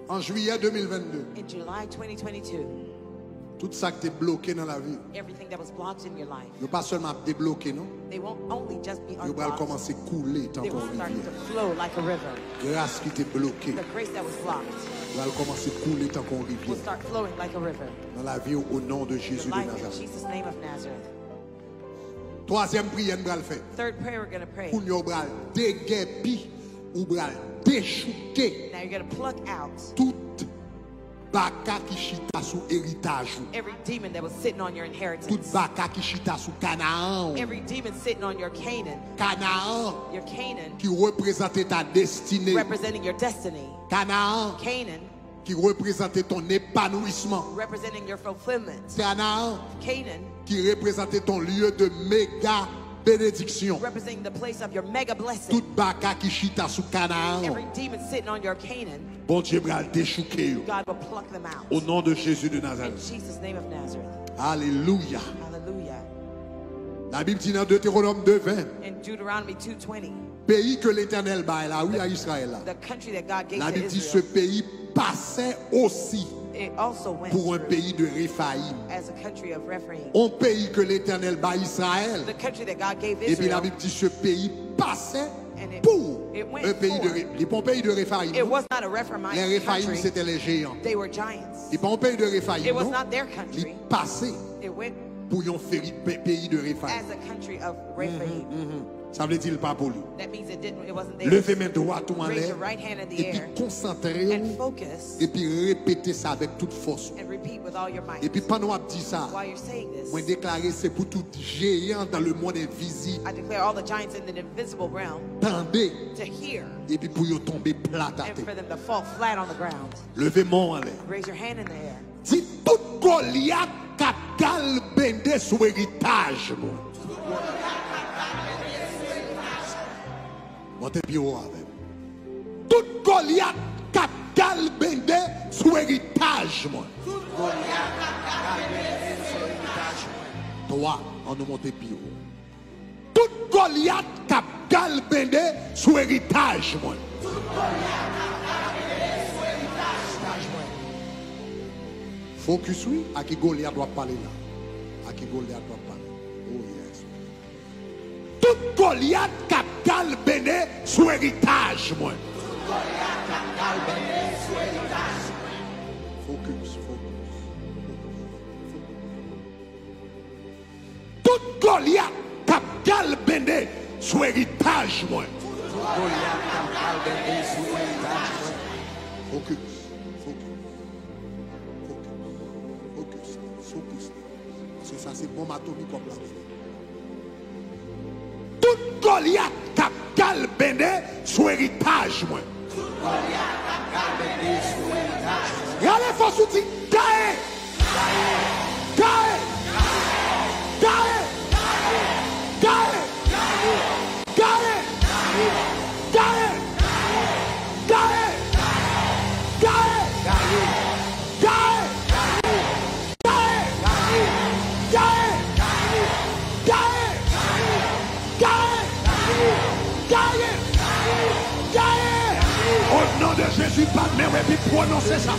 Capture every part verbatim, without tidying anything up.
An jiyè de mil vennde, In July twenty twenty-two, tout sa ki te bloke nan lavi, everything that was blocked in your life, yo pa sèlman ap debloke, non. They won't only just be Yo pral unblocked. Kòmanse koule They will tankou yon start rivyè. To flow like a river. Gras ki te bloke The grace that was blocked pral kòmanse koule tankou yon will rivyè. Start flowing like a river. Nan lavi w, o non de Your Jezi de life in Nazarèt. Jesus' name of Nazareth. Twazyèm priyè n pral fè. Third prayer we're going to pray. Kounye w pral degèpi, ou pral dechouke Now you're going to pluck out tout baka ki chita sou eritaj ou. Every demon that was sitting on your inheritance. Tout baka ki chita sou Kanaan ou. Every demon sitting on your Canaan. Kanaan Your Canaan ki reprezante ta destine. Representing your destiny. Kanaan Canaan ki reprezante ton epanouisman. Representing your fulfillment. Kanaan Canaan ki reprezante ton lye de mega benediksyon. Representing the place of your mega blessing. Tout baka ki chita sou Kanaan, Every demon sitting on your Canaan, Bondye pral dechouke yo. God will pluck them out. O non de Jezi de In Nazarèt. Jesus' name of Nazareth. Alelouya. Hallelujah. Labib di nan Deutéronome de ven, In Deuteronomy two twenty, peyi ke Letènèl bay la, wi, a Izrayèl la. The country that God gave to Labib di se Israel, peyi pase osi It also went pou yon through peyi de Refayim. As a country of Rephaim. On peyi ke Letènèl bay Izrayèl. The country that God gave Epi Israel. Labib di se peyi pase And it, pou it went yon peyi de forth. Re- li pa yon peyi de Refayim, It non. Was not a Rephaimite Lè Refayim country. Se te lè jeyan. They were giants. Li pa yon peyi de Refayim, It was non. Not their Li country. Pase It went pou yon feri- pe- peyi de Refayim. As a country of Rephaim. Sa vle di l pa pou li. That means it didn't. It wasn't theirs. Leve men dwat ou anlè. Raise your right hand in the Epi air konsantre and w. Focus Epi repete sa avèk tout fòs ou. And repeat with all your might. Epi pandan w ap di sa, While you're saying this, mwen deklare se pou tout jeyan dans le monde invisible. I declare all the giants in the invisible realm Tande. To hear Epi pou yo tonbe plat and atè. For them to fall flat on the ground. Leve men w anlè. Raise your hand in the air. Di tout Golyat k ap galbende sou eritaj mwen. Monte pi wo avè m. Tout Golyat k ap galbende sou eritaj mwen. Twa, ann nou monte pi wo. Tout Golyat k ap galbende sou eritaj mwen. Fokis wi, a ki Golyat w ap pale la? A ki Golyat w ap pale? Oh yes. Tout Golyat k ap galbende sou eritaj mwen. Fokis, fokis. Tout Golyat k ap galbende sou eritaj mwen. Fokis, fokis, fokis, fokis, fokis. Paske sa se bonm atomik w ap lanse. Tout Golyat k ap galbende sou eritaj mwen. Rale fòs ou di, gaye! Gaye! Gaye! Gaye! Gaye! Gaye! Gaye! Gaye! Gaye! O non de Jezi, bat men w epi pwononse sa.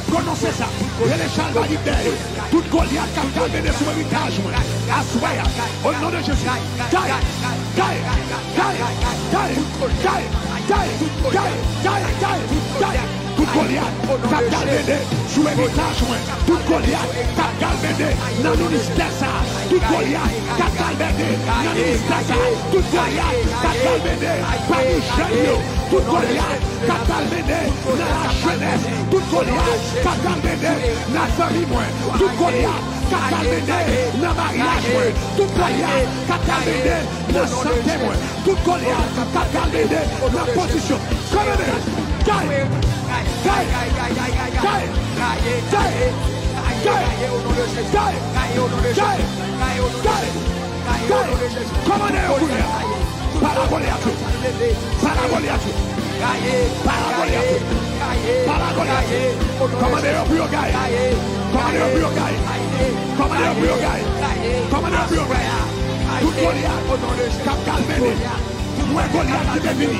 Pwononse sa. Rele chalbari dèyè. Tout Golyat k ap galbende sou eritaj mwen aswè a. O non de Jezi. Gaye! Gaye! Gaye! Gaye! Tout Golyat k ap galbende sou eritaj mwen. Tout Golyat k ap galbende nan ministè sa a. Tout Golyat k ap galbende nan ministè sa a. Tout Golyat k ap galbende pami jèn yo. Tout Golyat k ap galbende nan lajenès. Tout Golyat k ap galbende nan fanmi mwen. Tout Golyat k ap galbende nan maryaj mwen. Tout Golyat k ap galbende nan sante mwen. Tout Golyat k ap galbende nan pozisyon. Kòmande, gaye, gaye, gaye, gaye, gaye, gaye, gaye, gaye, gaye, gaye, gaye, gaye. Kòmande yo kounye a. Pale a Golyat yo. Pale a Golyat yo. Pale a Golyat yo. Pale a Golyat yo. Kòmande yo pou yo gaye. Kòmande yo pou yo gaye. Kòmande yo pou yo gaye. Kòmande yo pou yo gaye. Tout Golyat k ap galbende. Mwen Golyat ki te vini.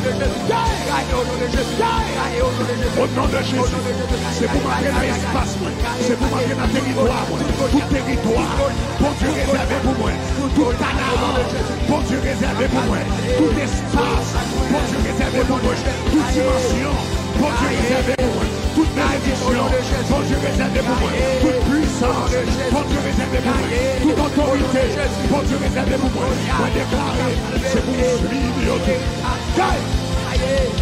Gaye o non de Jezi. Gaye o non de Jezi. O non de Jezi. Se pou m antre nan espas mwen. Se pou m antre nan teritwa mwen. Tout teritwa Bondye rezève pou mwen. Tout Kanaan Bondye rezève pou mwen. Tout espas Bondye rezève pou mwen. Tout dimansyon Bondye rezève pou mwen. Tout benediksyon Bondye rezève pou mwen. Tout pwisans Bondye rezève pou mwen. Tout otorite Bondye rezève pou mwen. Mwen deklare, se pou m swiv yo tou. Gaye!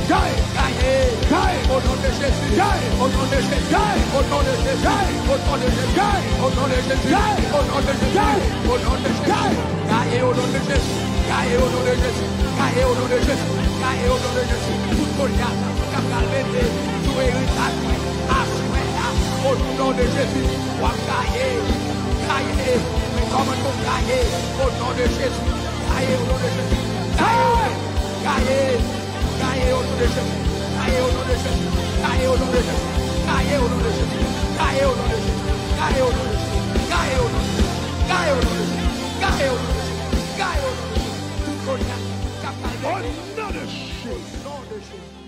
Gaye! Gaye! Gaye! O non de Jezi! Gaye! O non de Jezi! Gaye! O non de Jezi! Gaye! O non de Jezi! Gaye! O non de Jezi! Gaye! O non de Jezi! Gaye! Gaye o non de Jezi! Gaye o non de Jezi! Gaye o non de Jezi! Gaye o non de Jezi! Tout Golyat k ap pral mete sou eritaj mwen aswè a, o non de Jezi, w ap gaye! Gaye! Men kòman pou gaye? O non de Jezi! Gaye o non de Jezi! Gaye! Gaye! Gaye o non de Jezi! Gaye o non de Jezi! Gaye o non de Jezi! Gaye o non de Jezi! Gaye o non de Jezi! Gaye o non de Jezi! Gaye o non de Jezi! Gaye o non de Jezi! Gaye o non de Jezi! Gaye o non de Jezi! Tout Golyat k ap gaye! O non de Jezi! O non de Jezi!